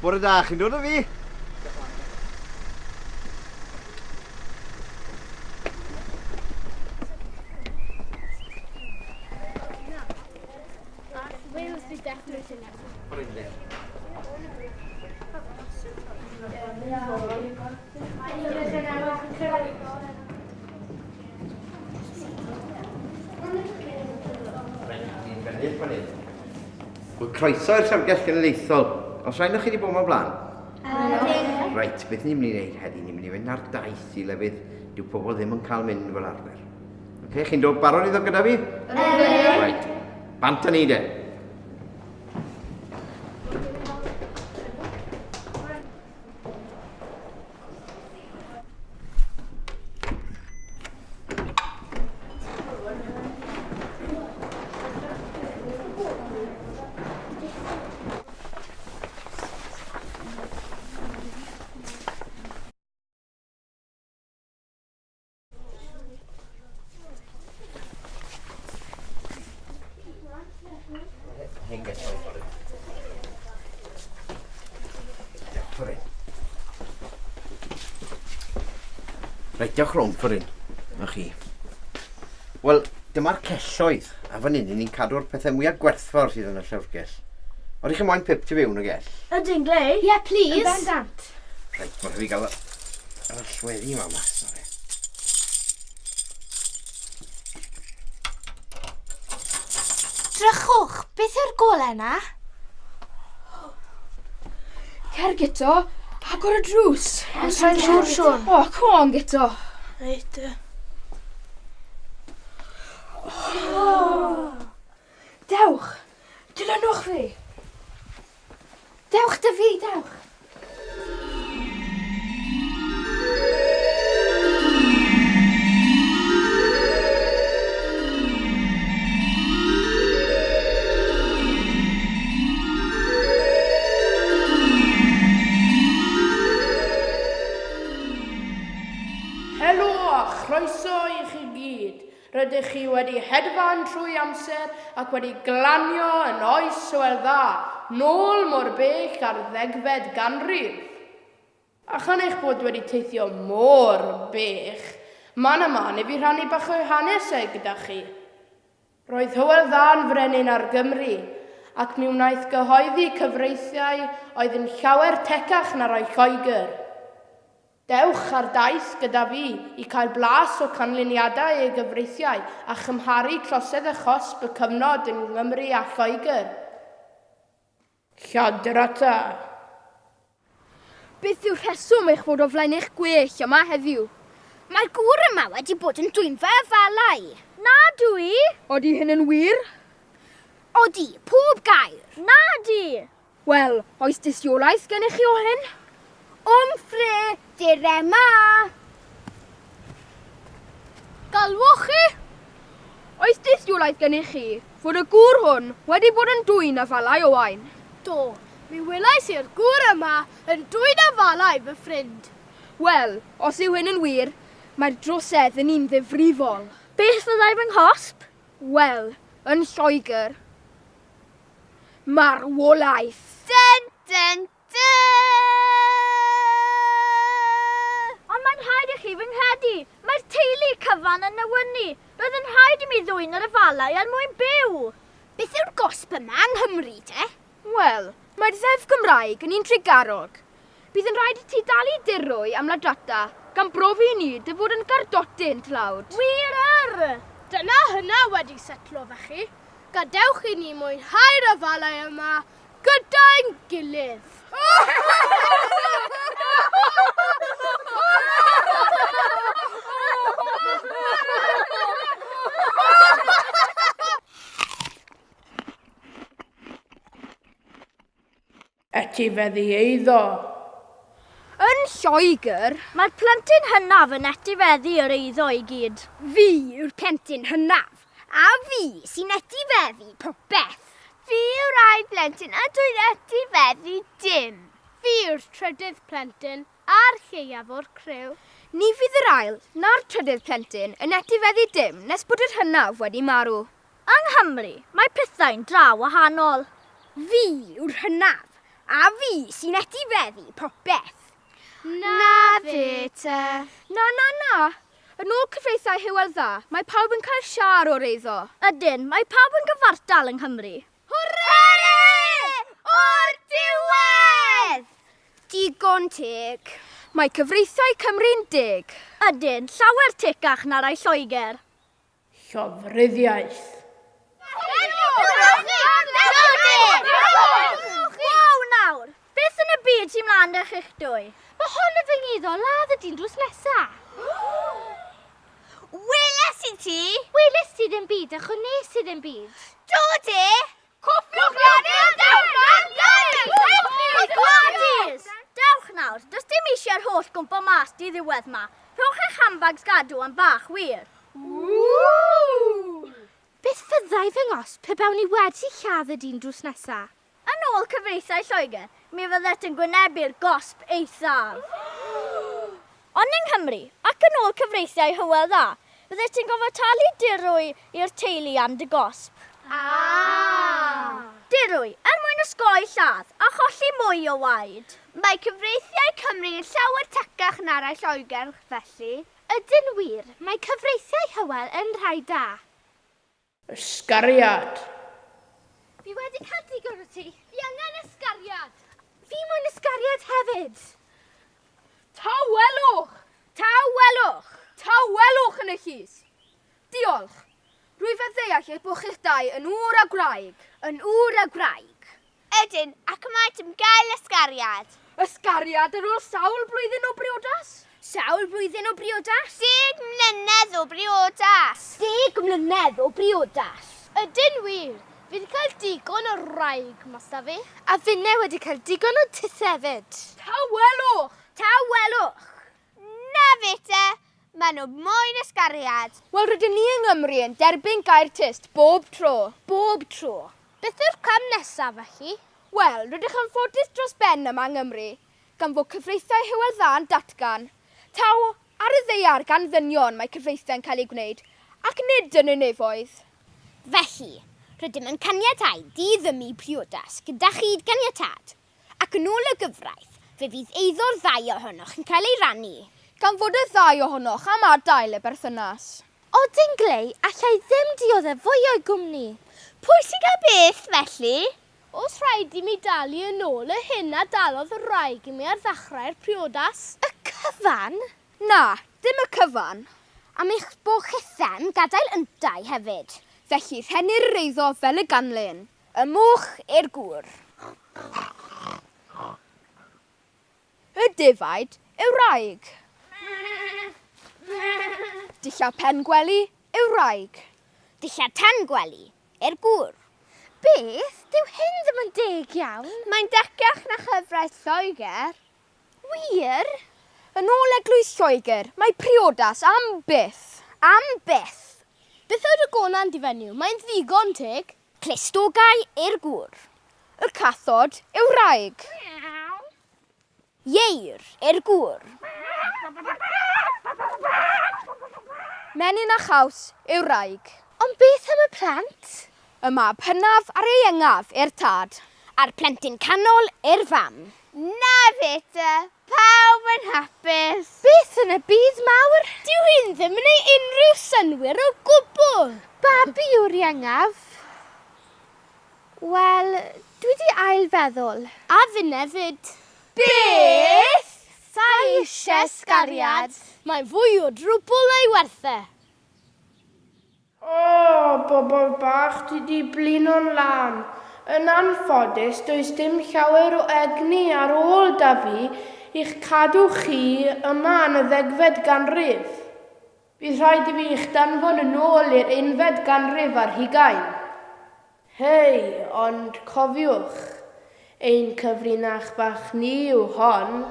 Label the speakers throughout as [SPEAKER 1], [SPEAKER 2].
[SPEAKER 1] Bore da, chi'n dod â fi? Wel, croeso i'r Llyfrgell Genedlaethol. Os rhaid o'ch chi wedi bod yma blaen? Reit, beth ni'n mynd i wneud heddi? Ni'n mynd i fynd ar daith i lefydd dyw pobl ddim yn cael mynd fel arfer. Oce, okay, chi'n dod barod i ddod gyda fi? Reit, bant â ni de. Reit, diolch rownd ffordd hyn. Na chi. Wel, dyma'r celloedd, a fan hyn, ni'n cadw'r pethau mwyaf gwerthfawr sydd yn y llyfrgell. Oedych chi moyn pip tu fewn y gell?
[SPEAKER 2] Ydyn, Glei.
[SPEAKER 3] Ie, yeah, please.
[SPEAKER 2] Yn bendant.
[SPEAKER 1] Reit, mae'n rhaid fi gael yr allweddi yma mas.
[SPEAKER 3] Drychwch, beth yw'r golau yna?
[SPEAKER 2] Cer Guto, agor y drws.
[SPEAKER 3] Ond sa'n siŵr, Siôn.
[SPEAKER 2] O, come on, Guto.
[SPEAKER 3] Reit.
[SPEAKER 2] Oh. Dewch, dilynwch fi.
[SPEAKER 3] Dewch 'da fi, dewch!
[SPEAKER 4] Helo a chroeso i chi gyd. Rydych chi wedi hedfan trwy amser ac wedi glanio yn oes Hywel Dda, nôl mor bell â'r ddegfed ganrif. A chan eich bod wedi teithio mor bell, man a man i fi rhannu bach o'i hanes e gyda chi. Roedd Hywel Dda yn frenin ar Gymru, ac mi wnaeth gyhoeddi cyfreithiau oedd yn llawer tecach na rhai Lloegr. Dewch ar daith gyda fi i cael blas o canlyniadau ei gyfreithiau a chymharu trosedd a chosb y cyfnod yng Nghymru a Lloegr. Lladrata.
[SPEAKER 2] Beth yw'r rheswm eich bod o flaen eich gwell yma heddiw?
[SPEAKER 5] Mae'r gŵr yma wedi bod yn dwyn fy afalau.
[SPEAKER 6] Na dw i!
[SPEAKER 2] Odi hyn yn wir?
[SPEAKER 5] Odi, pob gair.
[SPEAKER 6] Na di!
[SPEAKER 2] Wel, oes dystiolaeth gennych chi o hyn?
[SPEAKER 5] Wmffre, dere 'ma!
[SPEAKER 6] Galwch chi?
[SPEAKER 2] Oes dystiolaeth gennych chi fod y gŵr hwn wedi bod yn dwyn afalau o wain?
[SPEAKER 6] Do, mi welais i'r gŵr yma yn dwyn afalau fy ffrind.
[SPEAKER 2] Wel, os yw hyn yn wir, mae'r drosedd yn un ddifrifol.
[SPEAKER 6] Beth fyddai fy nghosb?
[SPEAKER 2] Wel, yn Lloegr, Marwolaeth!
[SPEAKER 6] Dun dun dun! Ond mae'n rhaid i chi fy nghredu, mae'r teulu cyfan yn newynu. Roedd yn rhaid i mi ddwyn yr afalau er mwyn byw.
[SPEAKER 5] Beth yw'r gosb yma yng Nghymru te?
[SPEAKER 2] Wel, mae'r Ddeddf Gymraeg yn un trugarog. Bydd yn rhaid i ti dalu dirwy am ladrata, gan brofi i ni dy fod yn gardotyn tlawd.
[SPEAKER 6] Wir yr! Dyna hynna wedi setlo felly. Gadewch i ni mwynhau'r afalau yma gyda'n gilydd.
[SPEAKER 4] Etifeddu eiddo.
[SPEAKER 2] Yn Lloegr.
[SPEAKER 6] Mae'r plentyn hynaf yn etifeddu yr eiddo i gyd.
[SPEAKER 5] Fi yw'r plentyn hynaf, a fi sy'n etifeddu popeth.
[SPEAKER 6] Fi yw'r ail blentyn a dwi'n etifeddu dim. Fi yw'r trydydd plentyn a'r lleiaf o'r criw.
[SPEAKER 2] Ni fydd yr ail na'r trydydd plentyn yn etifeddu dim nes bod yr hynaf wedi marw.
[SPEAKER 6] Yng Nghymru, mae pethau'n dra wahanol.
[SPEAKER 5] Fi yw'r hynaf, A fi sy'n etifeddu popeth.
[SPEAKER 6] Na fe te.
[SPEAKER 2] Na, na, na. Yn ôl cyfreithiau Hywel Dda, mae pawb yn cael siâr o'r eiddo.
[SPEAKER 5] Ydyn, mae pawb yn gyfartal yng Nghymru. Hwrê! O'r diwedd! Digon teg.
[SPEAKER 2] Mae cyfreithiau Cymru'n deg.
[SPEAKER 5] Ydyn, llawer tecach na rai Lloegr.
[SPEAKER 4] Llofruddiaeth.
[SPEAKER 5] Wow nawr! Beth yn y byd sy'n mlaen 'da chi'ch dwy?
[SPEAKER 3] Mae hon yn fy ngiddo ladd y dyn drws nesa.
[SPEAKER 5] Weles i ti!
[SPEAKER 3] Weles ti ddim byd a chwnes i ddim byd.
[SPEAKER 5] Do de!
[SPEAKER 2] Cofiwch rannu'r
[SPEAKER 5] Gladys! Dewch nawr, does dim eisiau'r holl gwmpo mas di ddiwedd ma. Rhowch eich handbags gadw am bach, wir.
[SPEAKER 3] Beth fyddai fy ngosb pe bawn i wedi lladd y dyn drws nesa?
[SPEAKER 5] Yn ôl cyfreithiau Lloegr, mi fyddet yn gwynebu'r gosb eithaf. Ond yng Nghymru, ac yn ôl cyfreithiau Hywel Dda, byddet ti'n gorfod talu dirwy i'r teulu am dy gosb. Ah! Dirwy, er mwyn osgoi lladd a cholli mwy o waed.
[SPEAKER 6] Mae cyfreithiau Cymru yn llawer tecach na rhai Lloegr, felly.
[SPEAKER 3] Ydyn wir, mae cyfreithiau Hywel yn rhai da.
[SPEAKER 4] Ysgariad.
[SPEAKER 3] Fi wedi cael digon o ti. Fi angen ysgariad. Fi moyn ysgariad hefyd.
[SPEAKER 2] Tawelwch!
[SPEAKER 5] Tawelwch!
[SPEAKER 2] Tawelwch yn y llys! Diolch. Rwyf ar ddeall eich bod chi'ch dau yn ŵr a gwraig.
[SPEAKER 5] Yn ŵr a gwraig.
[SPEAKER 6] Ydyn, ac maent am gael ysgariad.
[SPEAKER 2] Ysgariad ar ôl sawl blwyddyn o briodas?
[SPEAKER 5] Sawl blwyddyn o briodas?
[SPEAKER 6] 10 mlynedd o briodas.
[SPEAKER 5] 10 mlynedd o briodas.
[SPEAKER 6] Ydyn wir. Fi wedi cael digon o wraig mas 'da fi.
[SPEAKER 3] A finne wedi cael digon o tith hefyd.
[SPEAKER 2] Tawelwch!
[SPEAKER 5] Tawelwch!
[SPEAKER 6] Na fe te, maen nhw moyn ysgariad.
[SPEAKER 2] Wel, rydyn ni yng Nghymru yn derbyn gair tyst bob tro.
[SPEAKER 5] Bob tro.
[SPEAKER 6] Beth yw'r cam nesaf felly?
[SPEAKER 2] Wel, rydych yn ffodus dros ben yma yng Nghymru, gan fod cyfreithiau Hywel Dda yn datgan, taw ar y ddaear gan ddynion mae cyfreithiau'n cael eu gwneud, ac nid yn y nefoedd.
[SPEAKER 5] Felly, rydym yn caniatáu diddymu priodas gyda chyd-ganiatâd, ac yn ôl y gyfraith, fe fydd eiddo'r ddau ohonoch yn cael ei rannu.
[SPEAKER 2] Gan fod y ddau ohonoch am adael y berthynas.
[SPEAKER 3] Odyn glei, alla i ddim dioddef fwy o'i gwmni.
[SPEAKER 6] Pwy sy'n cael beth felly? Oes rhaid i mi dalu yn ôl y hyn a dalodd y wraig i mi ar ddechrau'r priodas?
[SPEAKER 3] Y cyfan?
[SPEAKER 2] Na, dim y cyfan.
[SPEAKER 5] Am eich bod chithau'n gadael yntau hefyd.
[SPEAKER 2] Felly rhennir yr eiddo fel y ganlyn. Y moch i'r gŵr. Y defaid i'w wraig. Dillad pen gwely i'w wraig.
[SPEAKER 5] Dillad tan gwely i'r gŵr.
[SPEAKER 3] Beth? Dyw hyn ddim yn deg iawn.
[SPEAKER 6] Mae'n decach na chyfraith Lloegr.
[SPEAKER 5] Wir?
[SPEAKER 2] Yn ôl Eglwys Lloegr, mae priodas am byth.
[SPEAKER 5] Am byth.
[SPEAKER 6] Beth yw'r gonan di fenyw? Mae'n ddigon teg.
[SPEAKER 5] Clustogau i'r gŵr.
[SPEAKER 2] Y cathod i'w wraig.
[SPEAKER 5] Ieir i'r gŵr.
[SPEAKER 2] Menyn a chaws i'w wraig.
[SPEAKER 3] Ond beth am y plant?
[SPEAKER 2] Y mab hynaf a'r ieuengaf i'r tad.
[SPEAKER 5] A'r plentyn canol i'r fam.
[SPEAKER 6] Na fe te, pawb yn hapus.
[SPEAKER 3] Beth yn y byd mawr?
[SPEAKER 6] Dyw hyn ddim yn ei unrhyw synnwyr o gwbl.
[SPEAKER 3] Babi yw'r iengaf. Wel, dwi 'di ail-feddwl.
[SPEAKER 6] A finne 'fyd.
[SPEAKER 2] Beth?
[SPEAKER 6] Sa i eisiau ysgariad. Mae'n fwy o drwbwl na'i werth e.
[SPEAKER 4] O, bobl bach, dwi 'di blino'n lân. Yn anffodus, does dim llawer o egni ar ôl 'da fi i'ch cadw chi yma yn y ddegfed ganrif. Bydd rhaid i fi eich danfon yn ôl i'r unfed ganrif ar hugain. Hei, ond cofiwch, ein cyfrinach bach ni yw hon.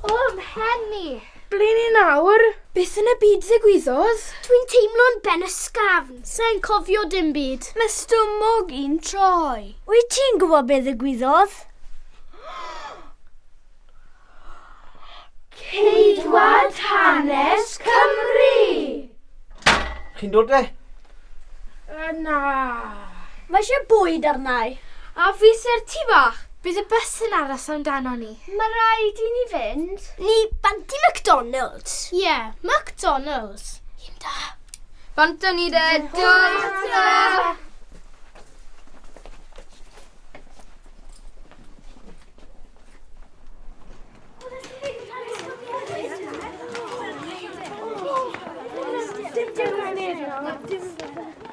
[SPEAKER 3] O, 'mhen i!
[SPEAKER 4] Ble ni nawr?
[SPEAKER 2] Beth yn y byd ddigwyddodd?
[SPEAKER 5] Dwi'n teimlo'n ben ysgafn.
[SPEAKER 6] Sa i'n cofio dim byd.
[SPEAKER 3] Mae stumog i'n troi.
[SPEAKER 5] Wyt ti'n gwybod beth ddigwyddodd?
[SPEAKER 3] Ceidwad Hanes Cymru!
[SPEAKER 1] Chi'n dod de?
[SPEAKER 4] Na.
[SPEAKER 5] Mae eisiau bwyd arna i.
[SPEAKER 3] A fi ser ti bach. Bydd y bws yn aros amdano ni.
[SPEAKER 5] Mae rhaid i ni fynd. Ni bant i McDonald's.
[SPEAKER 6] Ie, yeah, McDonald's. Un da.
[SPEAKER 2] Bant ni de. Ta!
[SPEAKER 5] Dim dim dim.